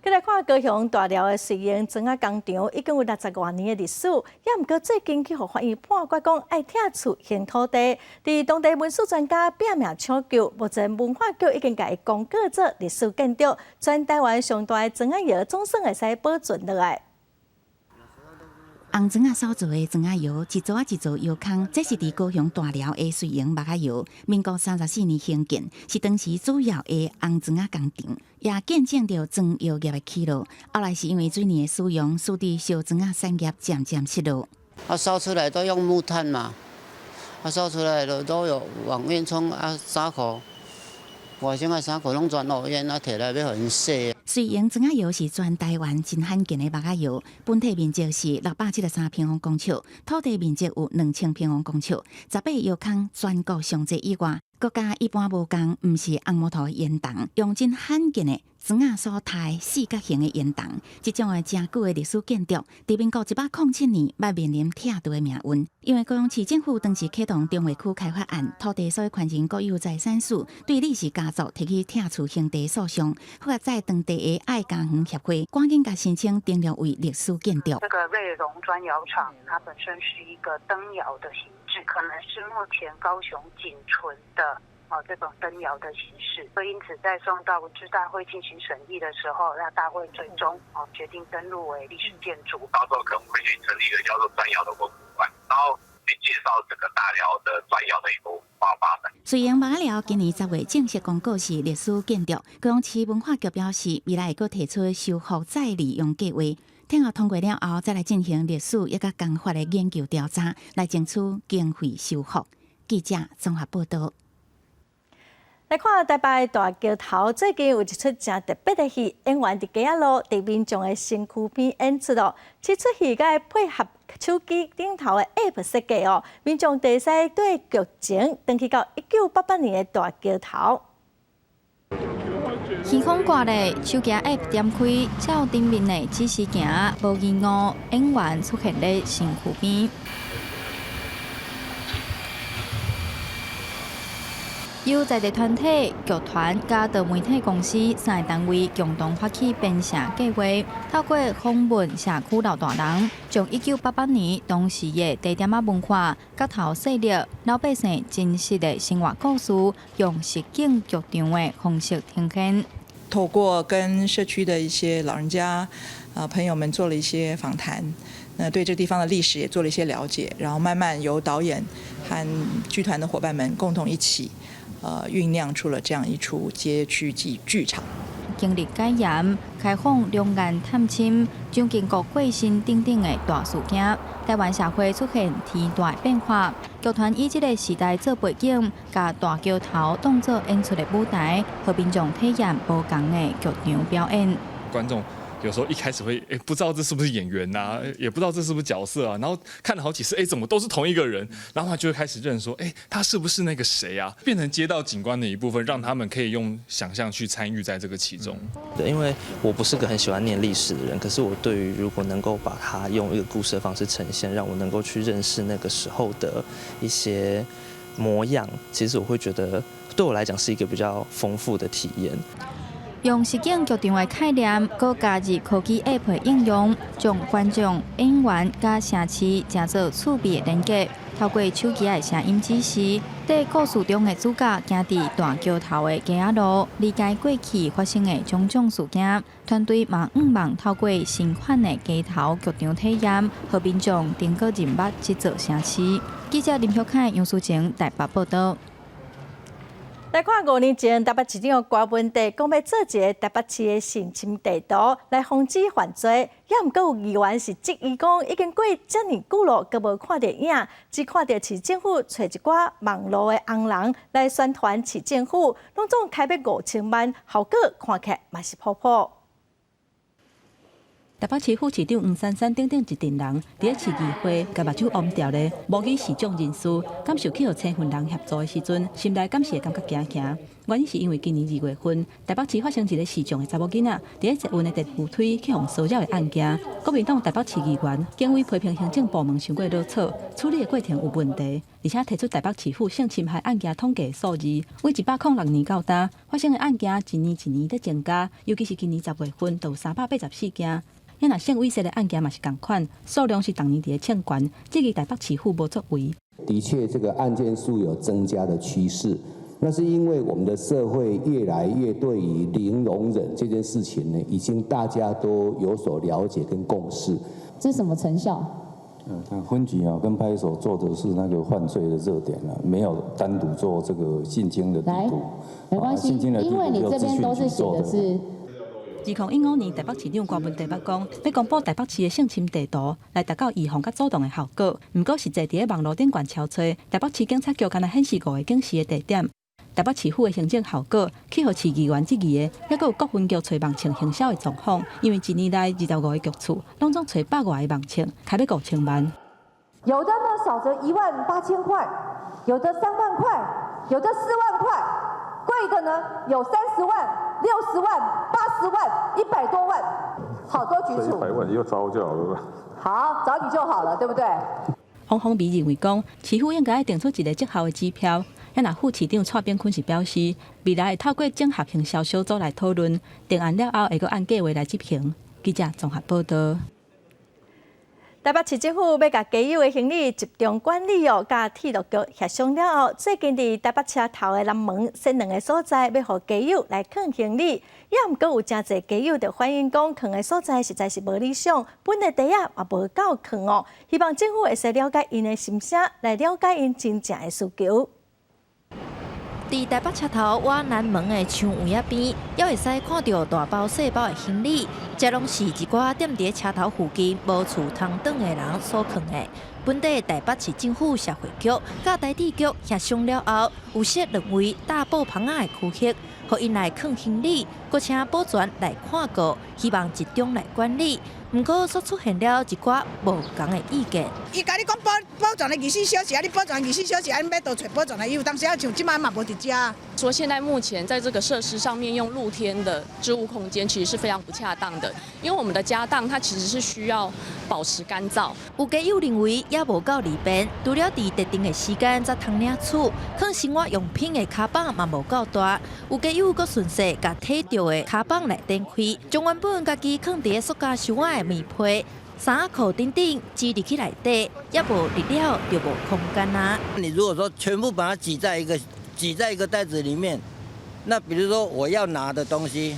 閣來看高雄大寮的瑞榮磚仔工場，已經有六十外年的歷史，也毋過最近去予法院判決講愛拆除興土地。佇當地文史專家拚命搶救，目前文化局已經共伊公告做歷史建築，全臺灣上大的磚仔窯總算會使保存落來。紅磚仔所做的磚仔窯，一座仔一座窯坑，這是佇高雄大寮的瑞榮木仔窯，民國34年興建，是當時主要的紅磚仔工場，也見證著磚窯業的起落。後來是因為水泥的使用，使得燒磚仔產業漸漸式落。啊，燒出來都用木炭嘛，啊，燒出來的都有往煙囪啊，衫褲，外省的衫褲攏全烏煙啊，提來欲予𪜶洗。瑞榮磚仔窯是全臺灣真罕見的木仔窯，本體面積是673平方公尺，土地面積有2000平方公尺，18窯坑全國上濟以外，閣佮一般無仝，毋是紅木頭的煙囱，用真罕見的磚仔所刣四角形的煙囱，這種的誠久的歷史建築，佇民國107年捌面臨拆除的命運。因為高雄市政府當時啟動中華區開發案，土地所有權人國有財產署對李氏家族提起拆除興地訴訟，後來在當地的愛家園協會趕緊共申請登錄為歷史建築。這個瑞榮磚窯廠，它本身是一個燈窯的形制，可能是目前高雄僅存的哦這種燈窯的形式。所以因此在送到文資大會進行審議的時候，那大會最終哦決定登錄為歷史建築。到時候可能會去成立一個叫做磚窯的文物館，然後去介紹這個大寮的磚窯的一個文化發展。雖然木仔寮今年10月正式公告是歷史建築，高雄市文化局表示，未來會閣提出修復再利用計劃，聽後通過了後，再來進行歷史抑佮工法的研究調查，來爭取經費修復。記者綜合報道。來看台北大橋頭，最近有一齣誠特別的戲，演員佇街仔路佇民眾的身軀邊演出哦。這齣戲閣配合手機頂頭的 App 設計哦，民眾會使對劇情轉去到1988年的大橋頭。天空掛咧，手機 App 點開，照頂面的指示行，無疑誤，演員出現咧身軀邊。由在地團體、劇團佮多媒體公司三个單位共同發起編寫計劃，透過訪問社區老大人，將1988年當時的地點仔文化、角頭勢力、老百姓真實的生活故事，用實景劇場的方式呈現。透過跟社區的一些老人家、啊朋友們做了一些訪談，那對這個地方的歷史也做了一些了解，然後慢慢由導演和劇團的夥伴們共同一起，醞釀出了這樣一齣街區劇劇場。經歷解嚴、開放兩岸探親、蔣經國過身等等的大事件，臺灣社會出現天大的變化。劇團以這个時代做背景，共大橋頭當作演出的舞台，予民眾體驗無仝的劇場表演。觀眾有時候一開始會不知道這是不是演員啊，也不知道這是不是角色啊，然後看了好幾次，怎麼都是同一個人，然後他就會開始認說，他是不是那個誰啊？變成街道景觀的一部分，讓他們可以用想象去參與在這個其中。對，因為我不是個很喜歡念歷史的人，可是我對於如果能夠把它用一個故事的方式呈現，讓我能夠去認識那個時候的一些模樣，其實我會覺得對我來講是一個比較豐富的體驗。用實景劇場的概念，閣加入科技 App 的應用，將觀眾、演員佮城市成做趣味的連結。透過手機的聲音指示，綴故事中的主角行佇大橋頭的街仔路，理解過去發生的種種事件。團隊嘛向望透過新款的街頭劇場體驗，予民眾重閣認捌這座城市。記者林玉凱、楊淑晴台北報道。來看5年前，台北市長柯文哲講欲做一个台北市的性侵地圖，來防止犯罪。也毋過有議員是質疑講，已經過遮爾久咯，閣無看著影，只看著市政府揣一寡網路的紅人來宣傳市政府，攏總開欲5000萬，效果看起來嘛是普普。台北市副市長黃珊珊等等一陣人，佇咧市議會共目睭烏掉咧，模擬視障人士，感受去予身份人協助的時陣，心內敢是會感覺驚驚。原因是因為今年二月份，台北市發生一个視障的查某囡仔，佇咧捷運的電扶梯去予騷擾的案件。國民黨台北市議員警委批評行政部門傷過囉嗦，處理的過程有問題，而且提出台北市府性侵害案件統計數字，對106年到今發生的案件一年一年咧增加，尤其是今年10月份就有384件。若性猥褻的案件嘛是仝款，數量是逐年佇咧衝懸，質疑台北市府無作為。的確，這個案件數有增加的趨勢，那是因為我們的社會越來越對於零容忍這件事情呢，已經大家都有所了解跟共識。這是什麼成效？分局啊，跟派出所做的是那個犯罪的熱點啊，沒有單獨做這個性侵的地圖。沒關係，因為你這邊都是寫的是。2015年，台北市長柯文哲捌講，欲公布台北市的性侵地圖，來達到預防佮阻擋的效果。毋過，實際佇咧網路頂懸搜揣，台北市警察局干焦顯示五个警示的地點。台北市府的行政效果，去予市議員質疑的，猶閣有各分局揣網銃行銷的狀況。因為一年內25个局處，攏總揣百外个網銃，開欲5000萬。有的呢，少則1萬8千塊，有的3萬塊，有的4萬塊，貴的呢有30萬、60萬、80萬、100多萬，好多局處。100萬你要找就好了。好，找你就好了，對不對？黃鳳美認為講，市府應該愛定出一个績效的指標。若副市長蔡炳坤是表示，未來會透過整合行銷小組來討論，定案了後會閣按計畫來執行。記者綜合報導。台北市政府欲共街友的行李集中管理哦，佮鐵路局協商了後，最近佇台北車頭的南門設兩个所在，欲予街友來囥行李。也毋過有誠濟街友就反映講，囥的所在實在是無理想，本的袋仔嘛無夠囥哦。希望政府會使了解𪜶的心聲，來了解𪜶真正的需求。佇台北車頭往南門的牆圍仔邊，猶會使看著大包細包的行李，這攏是一寡踮佇車頭附近無厝通轉的人所囥的。本地台北市政府社會局佮台鐵局協商了後，有設兩位搭布棚仔的區域，予𪜶來囥行李，閣請保全來看顧，希望集中來管理。毋過，煞出現了一寡無仝的意見。伊共你講保全的24小時，啊，你保全24小時，啊，你欲佗揣保全的？伊有當時啊，像這擺嘛無佇遮。說現在目前在這個設施上面用露天的置物空間，其實是非常不恰當的，因為我們的家當它其實是需要保持乾燥。有街友認為也無夠利便，除了佇特定的時間才通領取，囥生活用品的跤板嘛無夠大。有街友閣順勢共提著的跤板來展開，將原本家己囥佇塑膠箱仔的棉被、衫仔褲等等擠入去內底，也無熱了就無空間啊。你如果說全部把它擠在一個袋子裡面，那比如說我要拿的東西，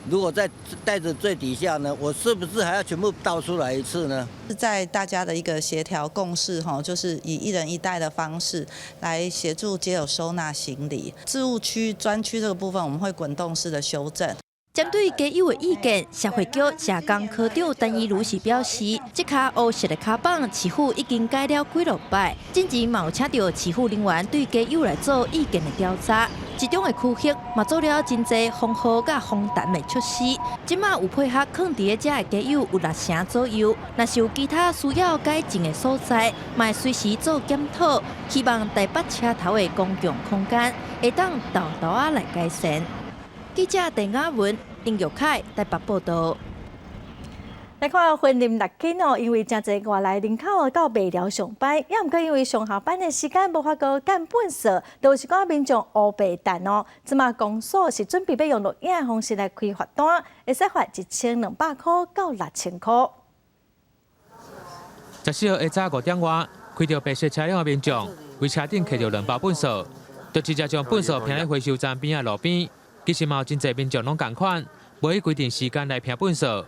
如果在袋子最底下呢，我是不是還要全部倒出來一次呢？在大家的一個協調共識，哈，就是以一人一袋的方式來協助街友收納行李。置物區專區這個部分，我們會滾動式的修正。針對街友的意見，社會局社工科長陳怡如是表示，這跤烏色的跤板，市府已經改了幾落擺，進前嘛有請著市府人員對街友來做意見的調查，集中的區域嘛做了真濟防雨佮防塵的措施。這馬有配合囥佇遮的街友有60成左右，若是有其他需要改進的所在，嘛會隨時做檢討，希望台北車頭的公共空間會當沓沓仔來改善。記者鄧雅文、林玉凱台北報導。來看雲林六輕哦，因為誠濟外來人口到麥寮上班，也毋過因為上下班的時間無法度揀糞掃，就有一寡民眾烏白擲哦。這馬公所是準備欲用錄影的方式來開罰單，會使罰1200箍到6000箍。14號下早5點外，開著白色車輛的民眾，佇車頂提著兩包糞掃，就直接將糞掃拚佇回收站邊仔路邊。其實嘛有真濟民眾攏仝款，無依規定時間來拚糞掃，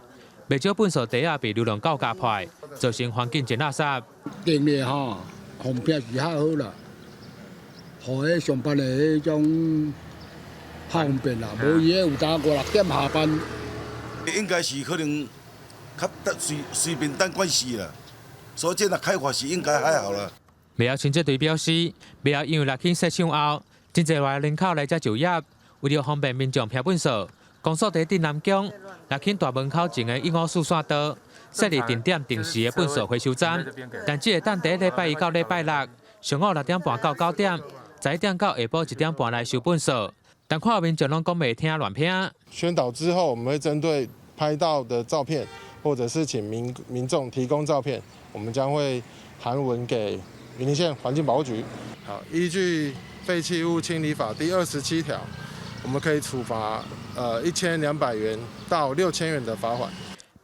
袂少糞掃袋仔被流浪狗咬破，造成環境真垃圾。定的吼，方便是較好啦，予彼上班的彼種較方便啦。無伊彼有當5、6點下班。應該是可能較隨隨便當關係啦，所以這若開罰是應該還好啦。麥寮清潔隊表示，麥寮因為六輕設廠後，真濟外來人口來遮就業。為著方便民眾拚糞掃，公所佇鎮南宮六輕大門口前的154線道設立定點定時的糞掃回收站，但只會當佇禮拜一到禮拜六上午6點半到9點， 11點到下晡1點半來收糞埽，但看民眾攏講袂聽亂拼。宣導之後，我們會針對拍到的照片，或者是請民眾提供照片，我們將會函文給雲林縣環境保護局。好，依據廢棄物清理法第27條，我們可以處罰1200元到6000元的罰款。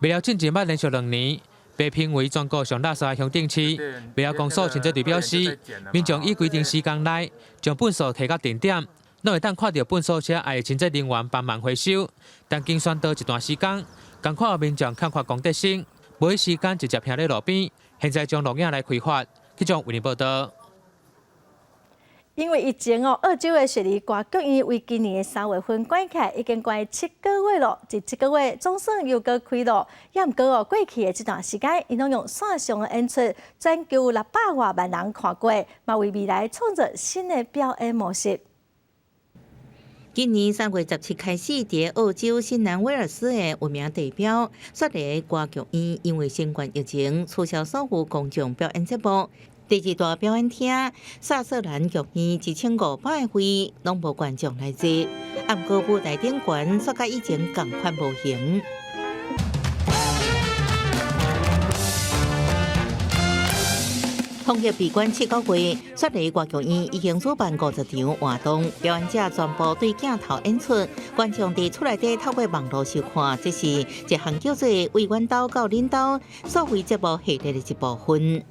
麥寮進前捌連續2年被評為全國上垃圾的鄉鎮市，麥寮公所前這隊表示，民眾依規定時間內將糞埽提到定點，攏會當看著糞埽車愛清潔人員幫忙回收。但經宣導一段時間，共款有民眾欠缺公德心，無彼時間直接拚佇路邊，現在將錄影來開罰。記者為您報道。因為疫情哦，澳洲的雪梨歌劇院為今年的3月份關起來，已經關7個月咯。這7個月總算又閣開咯。也毋過哦，過去的這段時間，𪜶攏用線上的演出，全球600外萬人看過，嘛為未來創造新的表演模式。今年3月17開始，佇澳洲新南威爾斯的聞名地標雪梨歌劇院，因為新冠疫情取消所有公眾表演節目。第二大表演廳薩瑟蘭劇院1500位攏無觀眾來坐，啊，毋過舞台頂懸煞佮以前仝款無形。防疫閉關7個月，雪梨歌劇院已經舉辦50場活動，表演者全部對鏡頭演出，觀眾佇厝內底透過網路收看，這是一項叫做為阮兜到恁兜數位節目系列的一部分。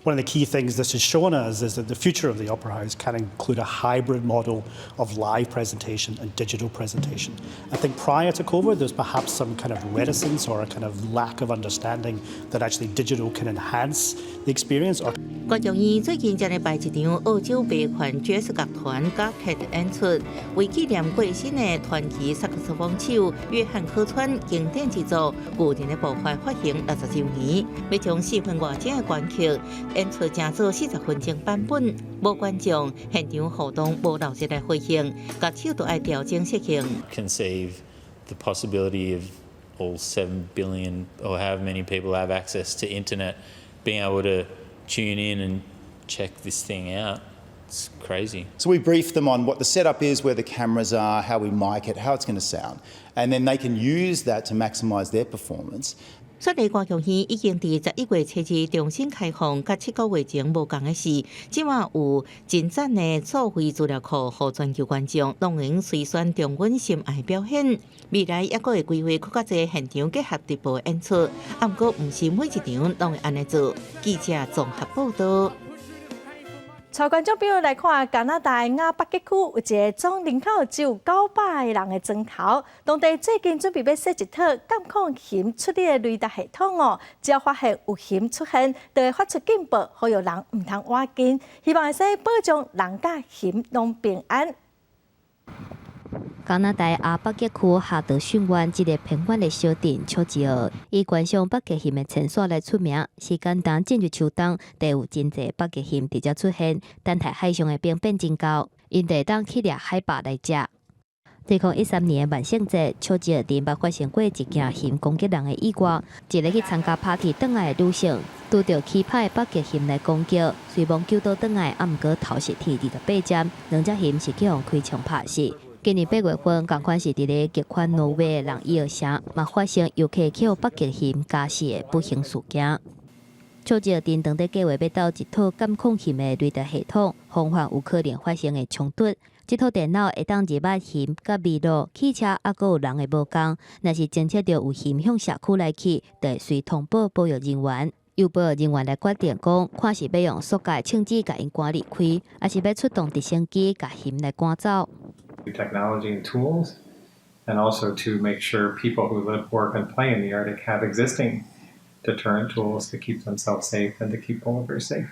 One of the key things this has shown us is that the future of the Opera House can include a hybrid model of live presentation and digital presentation. I think prior to COVID, there was perhaps some kind of reticence or a kind of lack of understanding that actually digital can enhance the experience. Or 歌劇院最近才來排一場澳洲迷幻爵士樂團佮 Cat 演出，為紀念過身的傳奇薩克斯風手約翰柯川經典之作《巨人的步伐》發行60週年，欲將4分外鐘的歌曲演出成做40分鐘版本，無觀眾，現場互動無鬧熱來回應，樂手都愛調整適應。 Conceive the possibility of all 7 billion or however many people have access to internet being able to tune in and check this thing out. It's crazy. So we brief them on what the setup is, where the cameras are, how we mic it, how it's going to sound, and then they can use that to maximize their performance. 雪梨歌劇院已經佇11月7日重新開放，佮7個月前無仝的是，這馬有進展的數位資料庫，予全球觀眾攏會用隨選重溫心愛表演。未來猶閣會規劃閣較濟現場結合直播演出，啊，毋過毋是每一場攏會按呢做。記者綜合報道。帶觀眾朋友來看，加拿大亞北極區有一個總人口只有900個人的莊頭，當地最近準備欲設一套監控熊出入的雷達系統哦，只要發現有熊出現，就會發出警報，呼籲人毋通倚近，希望會使保障人佮熊攏平安。加拿大阿北極區哈德遜灣這个偏遠的小鎮丘吉爾，以觀賞北極熊的遷徙來出名。時間當進入秋冬，就有真濟北極熊佇遮出現，等待海上的冰變真厚，𪜶就會當去掠海豹來食。2013年的萬聖節，丘吉爾鎮捌發生過一件熊攻擊人的意外。一个去參加 party 轉來的女性，拄著起歹的北極熊來攻擊，雖罔救倒轉來，啊，毋過頭是鐵28針，兩隻熊是去予開槍拍死。今年8月份，仝款是佇咧極寬挪威的朗伊爾城，嘛發生遊客去予北極熊咬死的不幸事件。丘吉爾鎮當地計劃欲鬥一套監控熊的雷達系統，防範有可能發生的衝突。這套電腦會當認捌熊、佮麋鹿、汽車，猶閣有人的無仝。若是偵測著有熊向社區來去，就會隨通報保育人員，由保育人員來決定講，看是欲用塑膠銃子共𪜶趕離開，抑是欲出動直升機共熊來趕走。 Technology and tools, and also to make sure people who live, work, and play in the Arctic have existing deterrent tools to keep themselves safe and to keep polar bears safe.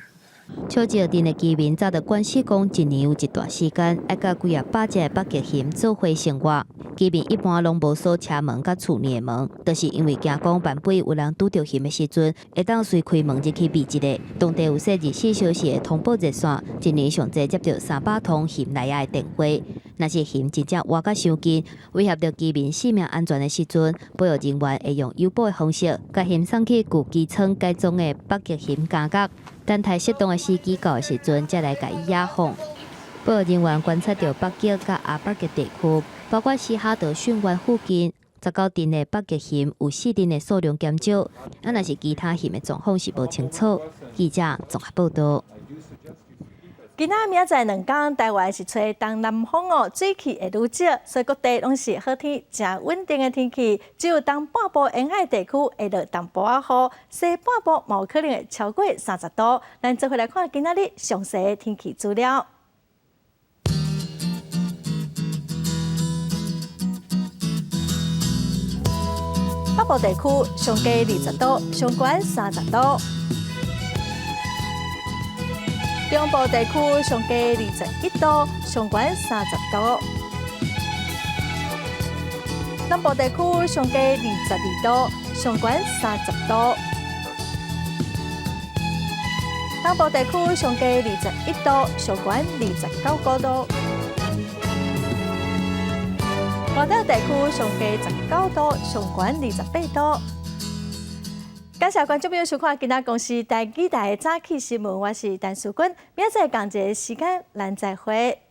丘吉爾鎮的居民早就慣勢講，一年有一段時間愛佮幾仔百隻的北極熊做伙生活。居民一般攏無鎖車門佮厝內的門，就是因為驚講萬不有人拄著熊的時陣，會當隨開門入去避一下。當地有設24小時的通報熱線，一年上濟接著300通熊來矣的電話。若是熊真正倚甲傷近，威脅著居民性命安全的時陣，保育人員會用誘捕的方式，共熊送去舊機艙改裝的北極熊監獄，等待適當的時機到的時陣，才來共伊野放。保育人員觀察著北極佮阿北極地區，包括西哈德遜灣附近19鎮的北極熊有四鎮的數量減少，啊，若是其他熊的狀況是無清楚。記者綜合報道。今仔明仔載2天，台灣是吹東南風哦，水汽會愈少，所以各地攏是好天，誠穩定的天氣。只有東半部沿海地區會落淡薄仔雨，西半部嘛有可能會超過30度。咱做伙來看今仔日詳細的天氣資料。北部地區上低20度，上懸30度。中部地區上低21度，上懸30度；南部地區上低22度，上懸30度；東部地區上低21度，上懸29度；外島地區上低19度，上懸28度。感謝觀眾朋友收看今仔公視台語台的早起新聞，我是陳淑君，明仔載仝一个時間，咱再會。